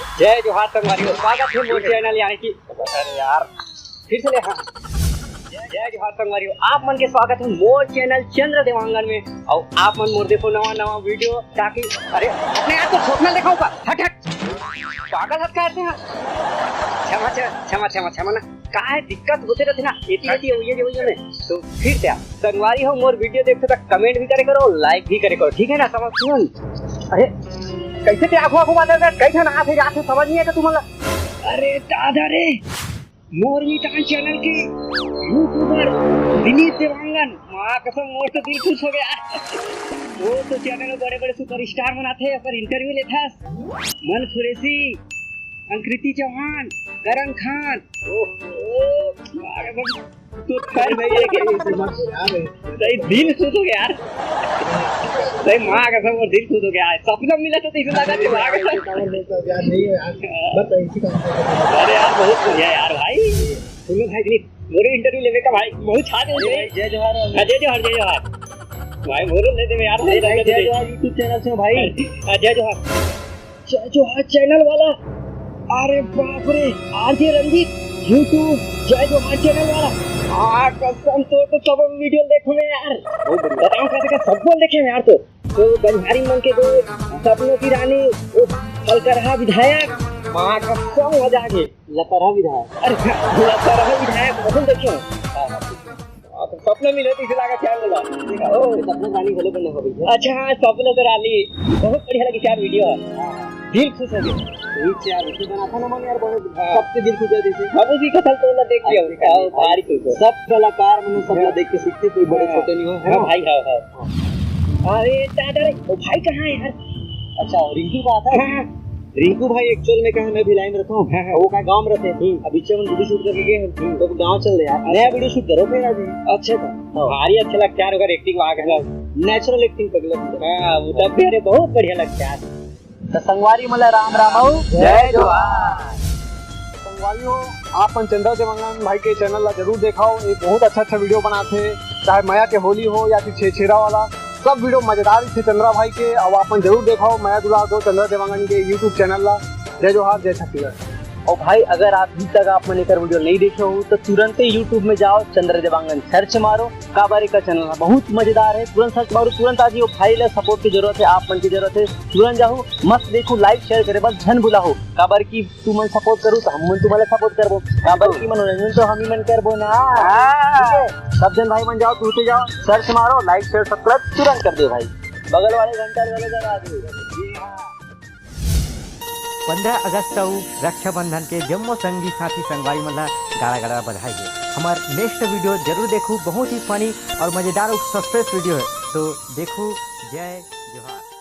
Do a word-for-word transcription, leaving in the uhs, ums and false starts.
जय जोहार संगवारी हो, स्वागत हे मोर चैनल यानी कि, अरे यार, फिर से ले, हाँ। जय जोहार संगवारी हो, आप मन के स्वागत हे मोर चैनल चंद्र देवांगन में। अउ आप मन मोर देखो नवा नवा वीडियो, ताकि, अरे, अपने आप को थोपना दिखाऊं का? हट, हट। पागल हट का आते हैं? क्षमा, क्षमा, क्षमा, क्षमा, क्षमा ना। का हे, दिक्कत होते रहिथे ना, एती, हाँ। एती, ओइये, ओइये में। तो फिर क्या, संगवारी हो, मोर वीडियो देखते तक कमेंट भी करे करो, लाइक भी करे करो, ठीक है ना? समझ सुन। अरे, कैसे क्या आंखों, आंखों बात है, कई ठन आथे, जाथे, समझ नहीं आया तुमला। अरे दादा रे, मोर मितान चैनल के यूट्यूबर दिलीप देवांगन, माँ कसम, मोर तो दिल खुश हो गया। वो तो चैनल में बड़े-बड़े सुपरस्टार मन आथे, ओकर इंटरव्यू लेथस। मन कुरैशी, अंकृति चौहान, करण खान। ओहो, माँ कसम, तो फैन भाई है क्या? सही दिल खुश हो गया यार। सही माँ कसम, मोर दिल खुश हो गया। सपना मिला तो इसे लगा कि माँ कसम। अरे यार, बहुत बढ़िया यार भाई। सुनो भाई, दिलीप, मोरो इंटरव्यू लेवे का भाई, बहुत छा दे। जय जोहार। हाँ, जय जोहार, जय जोहार। भाई, मोरो ले दे यार, भाई, जय जोहार YouTube चैनल से भाई। हाँ, जय जोहार। जय जोहार चैनल वाला। अरे बाप रे, आरजे रंजीत, YouTube, जय जोहार चैनल वाला। आ, कसम, तो, तो कब वीडियो देखो यार। बहुत बढ़िया। बताओ, कैसे का सब बोल देखे यार तो। तो गंझारी मन के जो सपनों की रानी, वो लतरहा विधायक, माँ कसम मजा आ गई। लतरहा विधायक। अरे, लतरहा विधायक, बहुत देखे। हाँ, हाँ, ठीक है। हाँ, तो सपना मिले तो इसे लागा क्या बोला? ओ, सपना रानी बोले बने हो गई। अच्छा, हाँ, सपना तो रानी। बहुत बढ़िया लगी यार वीडियो। दिल खुश हो गया। ठीक है यार, इसे बना था ना मन यार, बहुत हाँ। सबके दिल खुश हो जैसे। हम उसी को थल तोड़ना देख लिया। हाँ, भारी खुश हो। सब कलाकार मन सबला हाँ। देख के सीखते, कोई बड़े हाँ। छोटे नहीं हो, है हाँ ना? भाई, हाँ, हाँ। अरे दादा रे, वो भाई कहाँ है यार? अच्छा, रिंकू का आता है? हाँ, हाँ। रिंकू भाई एक्चुअल में कहा मैं भिलाई में रहता हूँ, हाँ, हाँ। वो का गाँव में रहते हैं। हम्म। अभी चमन वीडियो शूट करके गए हैं, हम्म। तो गाँव चल रहे यार, नया वीडियो शूट करो फिर अभी। अच्छा था। हाँ। भारी अच्छा लगता है यार, अगर एक्टिंग वहाँ का नेचुरल एक्टिंग कर लो। हाँ, वो तब भी, अरे बहुत बढ़िया लगता है यार। तो संगवारी मन ला राम राम अउ जय जोहार। संगवारी हो, आप मन चंद्र देवांगन भाई के चैनल ला जरूर देखाओ, ये बहुत अच्छा अच्छा वीडियो बनाथे, चाहे मया के होली हो या फिर छेरछेरा वाला, सब वीडियो मजेदार ही थे चंद्रा भाई के। अब आप मन जरूर देखाओ, मया दुलार दो चंद्र देवांगन के YouTube चैनल ला। जय जोहार, जय छत्तीसगढ़। और भाई, अगर अभी तक आप मन एकर वीडियो नहीं देखे हो तो तुरंत ही YouTube में जाओ, चंद्र देवांगन सर्च मारो, काबर एकर चैनल ह बहुत मजेदार है। तुरंत सर्च मारो, तुरंत आज ये भाई ला सपोर्ट की जरूरत है, आप मन की जरूरत है। तुरंत जाहू, मस्त देखू, लाइक शेयर करे बस झन भुलाहू, काबर की तुमन सपोर्ट करू तो हम मन तुम्हारा सपोर्ट करबो, काबर की मनोरंजन तो हम ही मन करबो ना। हाँ। ठीक है, सब जन भाई मन जाओ, तुरंत जाओ, सर्च मारो, लाइक शेयर सब्सक्राइब तुरंत कर दो भाई, बगल वाले घंटा वाले दबा दो। पंद्रह अगस्त अउ रक्षाबंधन के जम्मो संगी साथी संगवारी मन ला गाड़ा गाड़ा बधाई हे। हमार नेक्स्ट वीडियो जरूर देखू, बहुत ही फनी और मजेदार और सस्पेंस वीडियो है, तो देखू। जय जोहार।